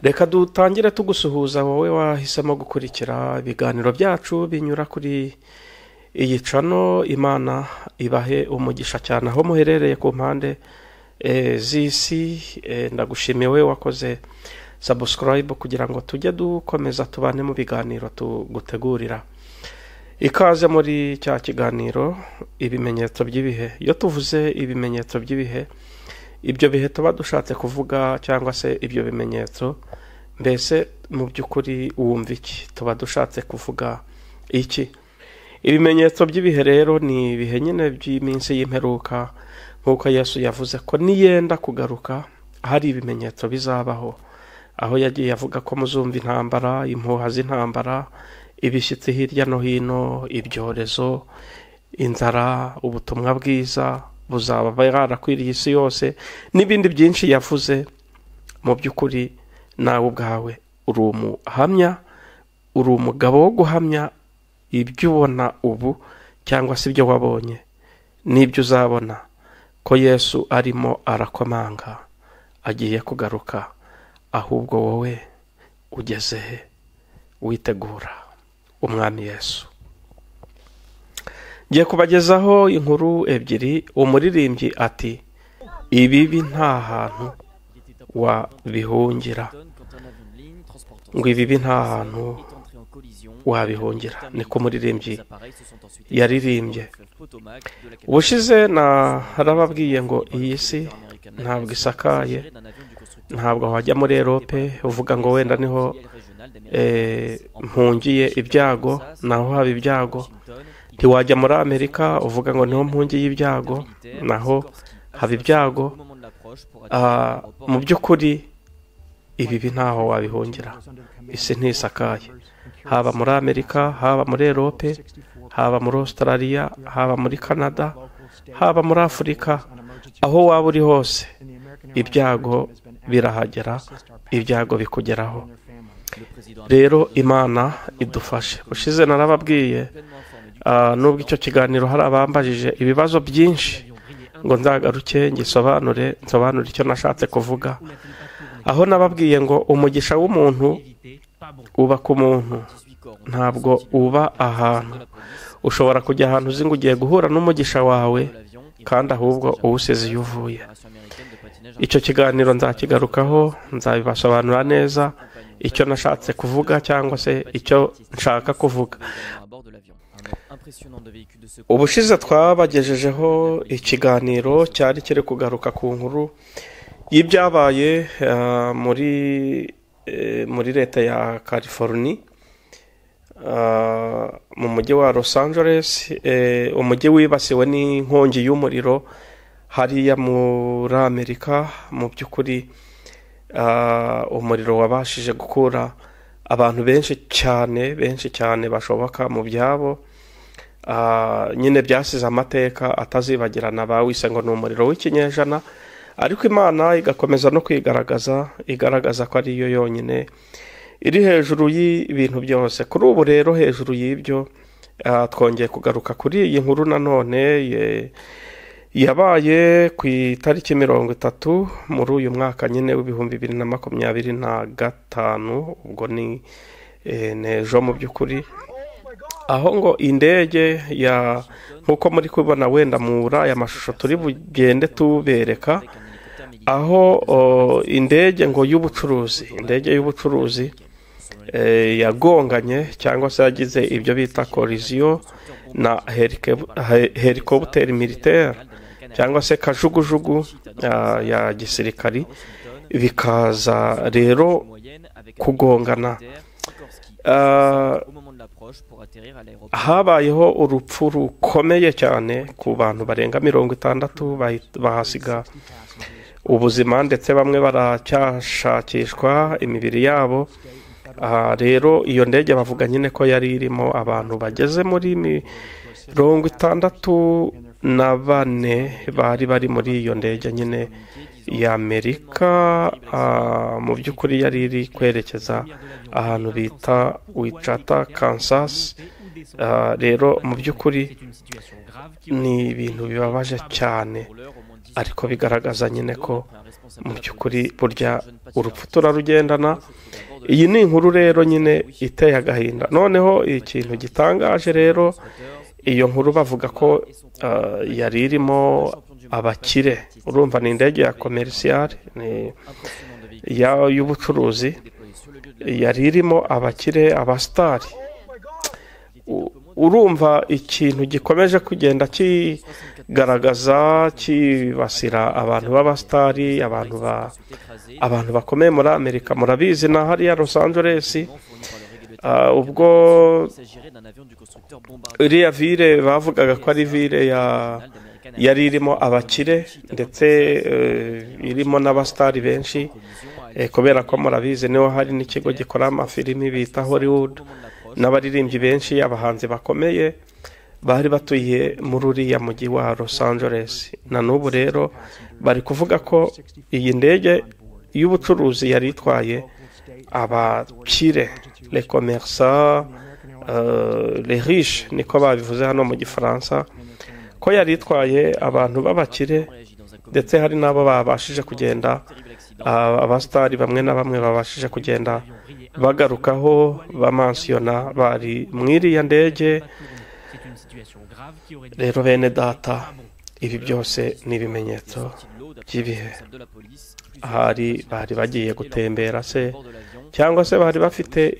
Reka dutangire tugusuhuza wowe wahisemo gukurikira ibiganiro byacu binyura kuri iyi channel. Imana ibahe umugisha cyane aho muherereye ku mpande z'isi. Ndagushimiye wowe wakoze subscribe kugira ngo tujye dukomeza tubane mu biganiro tugutegurira. Ikaze muri cya kiganiro ibimenyetso by'ibihe. Iyo tuvuze ibimenyetso by'ibihe, ibyo bihe tuba dushatse kuvuga cyangwa se ibyo bimenyetso, mbese mu by'ukuri wumva iki? Tuba dushatse kuvuga iki? Ibimenyetso by'ibihe rero ni ibihe nyine by'iminsi y'imperuka, nk'uko Yesu yavuze ko niyenda kugaruka hari ibimenyetso bizabaho, aho yagiye avuga ko muzumva intambara, impuha z'intambara, ibishyitsi hirya no hino, ibyorezo, inzara, ubutumwa bwiza buzaba bwarakwiriye isi yose, n'ibindi byinshi yavuze. Mu by'ukuri nawe ubwawe uri umuhamya, uri umugabo wo guhamya ibyo ubona ubu cyangwa se ibyo wabonye n'ibyo uzabona, ko Yesu arimo arakomanga agiye kugaruka. Ahubwo wowe ugeze he witegura umwami Yesu? Ngiye kubagezaho inkuru ebyiri. Umuririmbyi ati ibibi nta hantu wabihungira, ngo ibibi nta hantu wabihungira, niko umuririmbyi yaririmbye. Ubushize narababwiye ngo iyi si ntabwo isakaye, ntabwo wajya muri Erope uvuga ngo wenda niho mpungiye ibyago, naho haba ibyago. Ntiwajya muri Amerika uvuga ngo niho mpungiye ibyago, naho haba ibyago. Mu by'ukuri ibibi ntaho wabihungira, isi ntisakaye, haba muri Amerika, haba muri Erope, haba muri Australia, haba muri Canada, haba muri Afurika, aho waba uri hose ibyago birahagera, ibyago bikugeraho. Rero Imana idufashe. Ushize narababwiye, nubwo icyo kiganiro hari abambajije ibibazo byinshi ngo nzagaruke ngisobanure, nsobanure icyo nashatse kuvuga, aho nababwiye ngo umugisha w'umuntu uba ku muntu, ntabwo uba ahantu. Ushobora kujya ahantu uzi ngo ugiye guhura n'umugisha wawe, kandi ahubwo uwusize iyo uvuye. Icyo kiganiro nzakigarukaho, nzabibasobanura neza icyo nashatse kuvuga cyangwa se icyo nshaka kuvuga. Ubushize twabagejejeho ikiganiro cyari kiri kugaruka ku nkuru y'ibyabaye muri leta ya California, mu mujyi wa Los Angeles, umujyi wibasiwe n'inkongi y'umuriro hariya muri Amerika. Mu by'ukuri umuriro wabashije gukura abantu benshi cyane, benshi cyane bashoboka mu byabo. Nyine byasize amateka atazibagirana, bawise ngo ni umuriro w'ikinyejana, ariko Imana igakomeza no kwigaragaza, igaragaza ko ariyo yonyine iri hejuru y'ibintu byose. Kuri ubu rero hejuru y'ibyo, twongeye kugaruka kuri iyi nkuru nanone yabaye ku itariki 30 muri uyu mwaka nyine w'2025, ubwo ni nejo mu by'ukuri, aho ngo indege ya, nkuko muri kubona wenda muri aya mashusho turi bugende tubereka, aho indege ngo y'ubucuruzi, indege y'ubucuruzi yagonganye cyangwa se yagize ibyo bita collision na helicopter militaire cyangwa se kajugujugu ya gisirikari, bikaza rero kugongana. Habayeho urupfu rukomeye cyane ku bantu barenga 60 bahasiga ubuzima, ndetse bamwe baracyashakishwa imibiri yabo. Rero iyo ndege bavuga nyine ko yari irimo abantu bageze muri 64 bari bari muri iyo ndege nyine ya Amerika. Mu by'ukuri yari iri kwerekeza ahantu bita Wichita, Kansas. Rero mu by'ukuri ni ibintu bibabaje cyane. Ariko bigaragaza nyine ko mu by'ukuri burya urupfu turarugendana. Iyi ni inkuru rero nyine iteye agahinda. Noneho ikintu gitangaje rero, iyo nkuru bavuga ko yari irimo abakire. Urumva ni indege ya commercial, ni y'ubucuruzi, yari irimo abakire, abasitari. Urumva ikintu gikomeje kugenda kigaragaza kibasira abantu b'abasitari, abantu bakomeye muri Amerika. Murabizi na hariya Los Angeles, ubwo iriya ville bavugaga ko ari ville yari irimo abakire ndetse irimo n'abasitari benshi, kubera ko murabizi niho hari n'ikigo gikora amafilimi bita Hollywood, n'abaririmbyi benshi, abahanzi bakomeye bari batuye muri uriya mujyi wa Los Angeles. Na n'ubu rero bari kuvuga ko iyi ndege y'ubucuruzi yari itwaye abakire, les commerçants, les riches, niko babivuze hano mu Gifaransa, ko yari itwaye abantu b'abakire, ndetse hari n'abo babashije kugenda, abasitari bamwe na bamwe babashije kugenda bagarukaho bamansiyona bari mw'iriya ndege. Rero bene data, ibi byose ni ibimenyetso by'ibihe. Ahari bari bagiye gutembera se, cyangwa se bari bafite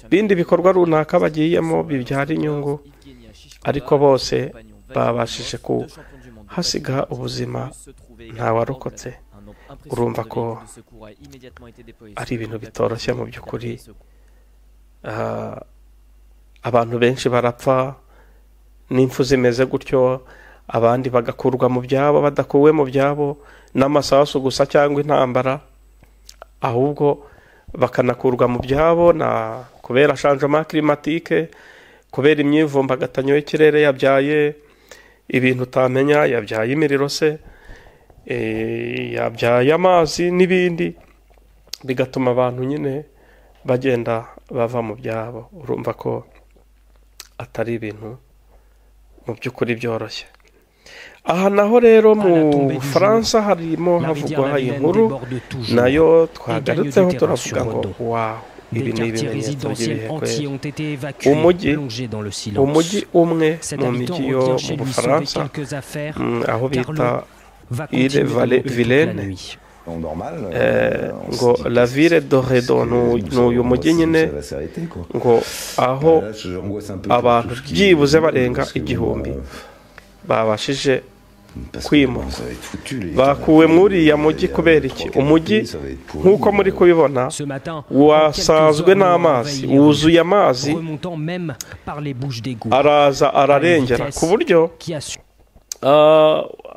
ibindi bikorwa runaka bagiyemo bibyara inyungu, ariko bose babashije kuhasiga ubuzima, ntawarokotse. Urumva ko ari ibintu bitoroshye mu by'ukuri. Abantu benshi barapfa n'impfu zimeze gutyo, abandi bagakurwa mu byabo, badakuwe mu byabo n'amasasu gusa cyangwa intambara, ahubwo bakanakurwa mu byabo na kubera changement climatique, kubera imyivumbagatanyo y'ikirere yabyaye ibintu utamenya, yabyaye imiriro se, yabyaye amazi n'ibindi, bigatuma abantu nyine bagenda bava mu byabo. Urumva ko atari ibintu mu by'ukuri byoroshye. Aha naho rero mu Bufaransa harimo havugwa inkuru nayo twagarutseho, turavuga ngo wow, ibi ni ibimenyetso by'ibihe kweli. Umujyi umwe mu mijyi yo mu Bufaransa, aho bita Ile Vilaine, ngo la ville d'Oredon, ni uyu mujyi nyine, ngo aho abantu byibuze barenga 1000 babashije kwimurwa, bakuwe muri uriya mujyi. Kubera iki? Umujyi nk'uko muri kubibona wasazwe n'amazi, wuzuye amazi, araza ararengera, ku buryo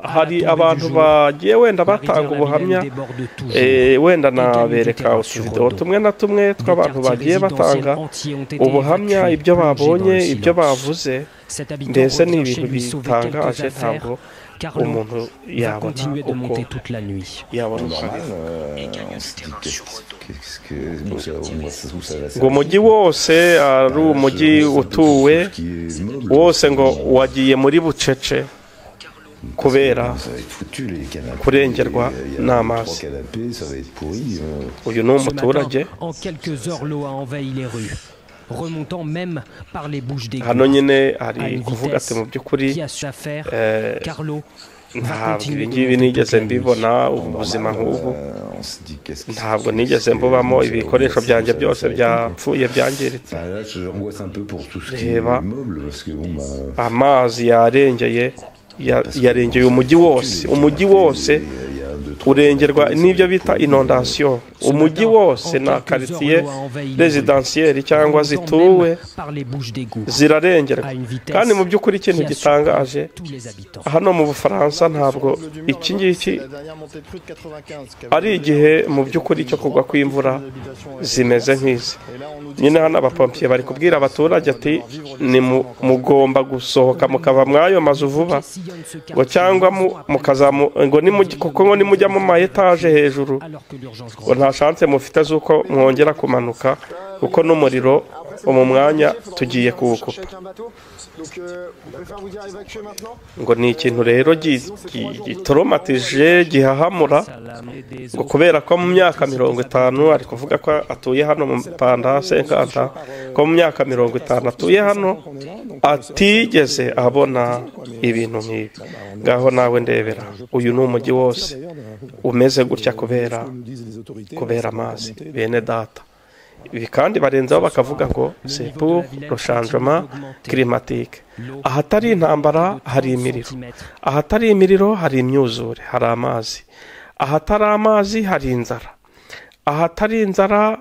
hari abantu bagiye wenda batanga ubuhamya, wenda nabereka utuvidewo tumwe na tumwe tw'abantu bagiye batanga ubuhamya, ibyo babonye, ibyo bavuze. Mbese ni ibintu bitangaje, ntabwo umuntu yabona uko yabona uko. Ngo umujyi wose ari umujyi utuwe wose, ngo wagiye muri bucece kubera kurengerwa n'amazi. Uyu ni umuturage hano nyine ari kuvuga ati mu by'ukuri ntabwo ibi ngibi nigeze mbibona, ubuzima nk'ubu ntabwo nigeze mbubamo, ibikoresho byanjye byose byapfuye byangiritse. Reba amazi yarengeye, yarengeye umujyi wose, umujyi wose urengerwa n'ibyo bita inondation. Umujyi wose na quartier residentielle cyangwa zituwe zirarengerwa. Kandi mu by'ukuri ikintu gitangaje hano mu Bufaransa, ntabwo iki ngiki ari igihe mu by'ukuri cyo kugwa kw'imvura zimeze nk'izi. Nyine hano abapompiye bari kubwira abaturage ati ni mugomba gusohoka mukava mw'ayo mazu vuba, ngo cyangwa mukazamu, ngo kuko ngo nimujya mu ma etaje hejuru ngo nta chance mufite z'uko mwongera kumanuka, Kuko n'umuriro mu mwanya tugiye kuwukupa. Ngo ni ikintu rero gitoromatije, gihahamura, ngo kubera ko mu myaka 50, ari kuvuga ko atuye hano mu panda senkanta, ko mu myaka 50 atuye hano atigeze abona ibintu nk'ibi. Ngaho nawe ndebera, uyu ni umujyi wose umeze gutya kubera amazi. Bene data, ibi kandi barenzaho bakavuga ngo c'est pour le changement climatique. Ahatari intambara hari imiriro, ahatari imiriro hari imyuzure, hari amazi, ahatari amazi hari inzara, ahatari inzara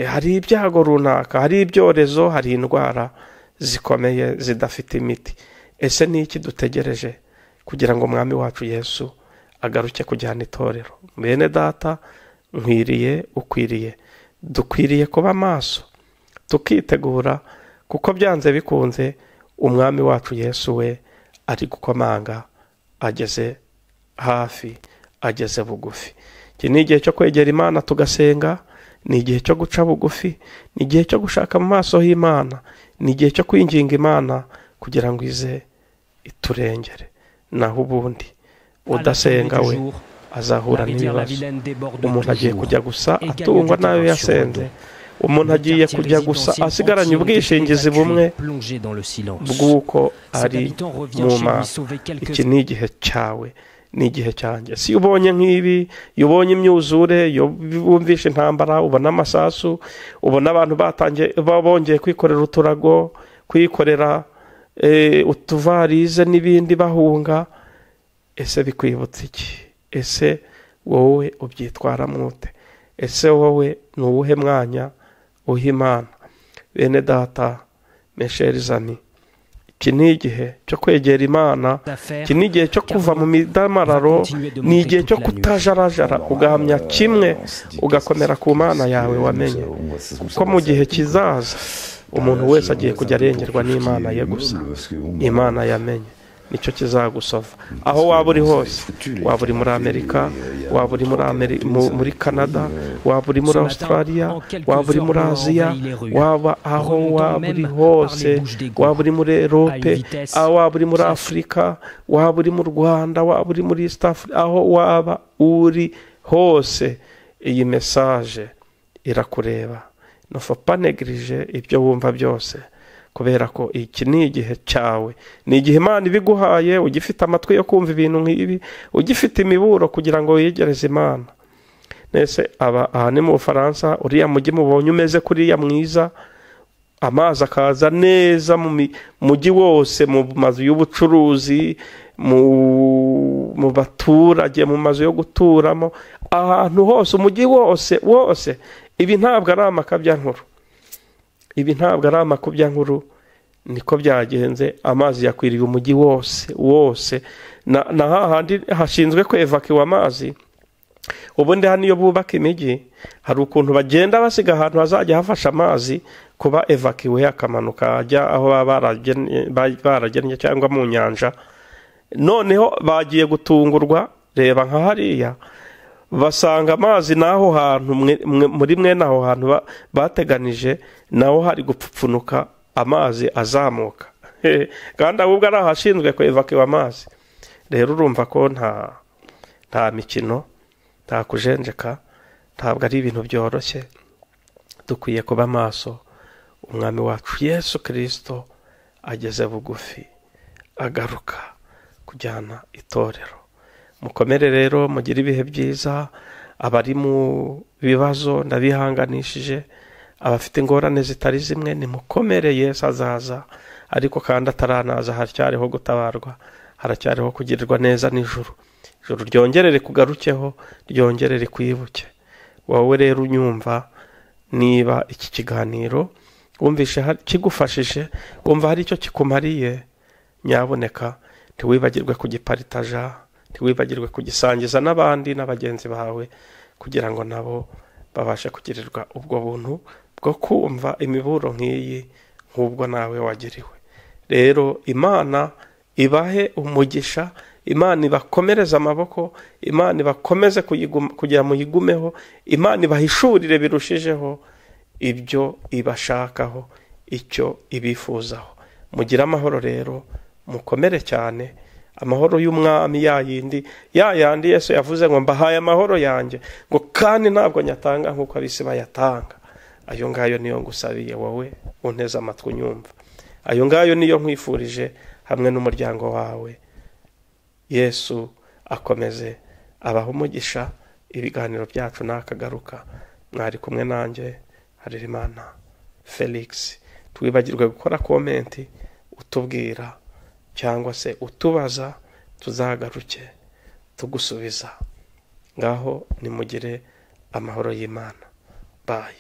hari ibyago runaka, hari ibyorezo, hari indwara zikomeye zidafite imiti. Ese ni iki dutegereje kugira ngo umwami wacu Yesu agaruke kujyana itorero? Bene data, nkwiriye, ukwiriye, dukwiriye kuba maso tukitegura, kuko byanze bikunze umwami wacu Yesu we ari gukomanga, ageze hafi, ageze bugufi. Iki ni igihe cyo kwegera Imana tugasenga, ni igihe cyo guca bugufi, ni igihe cyo gushaka mu maso h'Imana, ni igihe cyo kwinginga Imana kugira ngo ize iturengere. Naho ubundi udasenga we azahura n'ibibazo. Umuntu agiye kujya gusa atungwa n'ayo yasenze, umuntu agiye kujya gusa asigaranye ubwishingizi bumwe bw'uko ari mu mana. Iki ni igihe cyawe, ni igihe cyanjye. Si ubonye nk'ibi, iyo ubonye imyuzure, iyo wumvishe intambara, ubona amasasu, ubona abantu batangiye bongeye kwikorera uturago, kwikorera utuvarize n'ibindi bahunga, ese bikwibutsa iki? Ese wowe ubyitwara mute? Ese wowe ni uwuhe mwanya uha Imana? Bene data, mes chers amis, iki ni igihe cyo kwegera Imana, iki ni igihe cyo kuva mu midamararo, ni igihe cyo kutajarajara, ugahamya kimwe, ugakomera ku Mana yawe wamenye, kuko mu gihe kizaza umuntu wese agiye kujya arengerwa n'Imana ye gusa, Imana yamenye. Nicyo kizagusova aho waba uri hose, waba uri muri Amerika, waba uri muri Canada, waba uri muri Australia, waba uri muri Aziya, waba aho waba uri hose, waba uri muri Europe, waba uri muri Afurika, waba uri mu Rwanda, waba uri muri East Africa, aho waba uri hose, iyi message irakureba. Ne faut pas négliger ibyo wumva byose, kubera ko iki ni igihe cyawe, ni igihe Imana ibiguhaye, ugifite amatwi yo kumva ibintu nk'ibi, ugifite imiburo kugira ngo wiyegereze Imana. Nese aba aha ni mu Bufaransa, uriya mujyi mubonye umeze kuriya mwiza, amazi akaza neza mu mujyi wose, mu mazu y'ubucuruzi, mu baturage, mu mazu yo guturamo, ahantu hose, umujyi wose wose. Ibi ntabwo ari amakabyankuru, ibi ntabwo ari amakabyankuru, niko byagenze. Amazi yakwiriye umujyi wose wose, na hahandi hashinzwe kwevakiwa amazi. Ubundi hano iyo bubaka imijyi hari ukuntu bagenda basiga ahantu hazajya hafasha amazi kuba evakiwe, akamanuka ajya aho baba baragennye cyangwa mu nyanja. Noneho bagiye gutungurwa, reba nka hariya basanga amazi naho hantu muri mwe naho hantu bateganije naho hari gupfupfunuka amazi azamuka, kandi ahubwo ari ahashinzwe kwevakiwa amazi. Rero urumva ko nta mikino, nta kujenjeka, ntabwo ari ibintu byoroshye. Dukwiye kuba maso. Umwami wacu Yesu Kristo ageze bugufi, agaruka kujyana itorero. Mukomere rero, mugire ibihe byiza. Abari mu bibazo ndabihanganishije, abafite ingorane zitari zimwe nimukomere, Yesu azaza. Ariko kandi ataranaza haracyariho gutabarwa, haracyariho kugirirwa neza n'ijuru. Ijuru ryongerere kugarukeho, ryongerere kwibuke. Wowe rero unyumva, niba iki kiganiro wumvishe kigufashije, wumva hari icyo kikumariye, nyaboneka ntiwibagirwe kugiparitaja, ntiwibagirwe kugisangiza n'abandi n'abagenzi bawe, kugira ngo nabo babashe kugirirwa ubwo buntu bwo kumva imiburo nk'iyi, nk'ubwo nawe wagiriwe. Rero Imana ibahe umugisha, Imana ibakomereze amaboko, Imana ibakomeze kugira muyigumeho, Imana ibahishurire birushijeho ibyo ibashakaho, icyo ibifuzaho. Mugire amahoro rero, mukomere cyane. Amahoro y'umwami ya yindi, ya yandi Yesu yavuze ngo mbahaye amahoro yanjye, ngo kandi ntabwo nyatanga nk'uko ab'isi bayatanga. Ayo ngayo niyo ngusabiye wowe unteze amatwi unyumva, ayo ngayo niyo nkwifurije hamwe n'umuryango wawe. Yesu akomeze abahe umugisha. Ibiganiro byacu nakagaruka. Mwari kumwe nanjye Harerimana Felix. Twibagirwe gukora komenti utubwira cyangwa se utubaza, tuzagaruke tugusubiza. Ngaho nimugire amahoro y'Imana. Bye.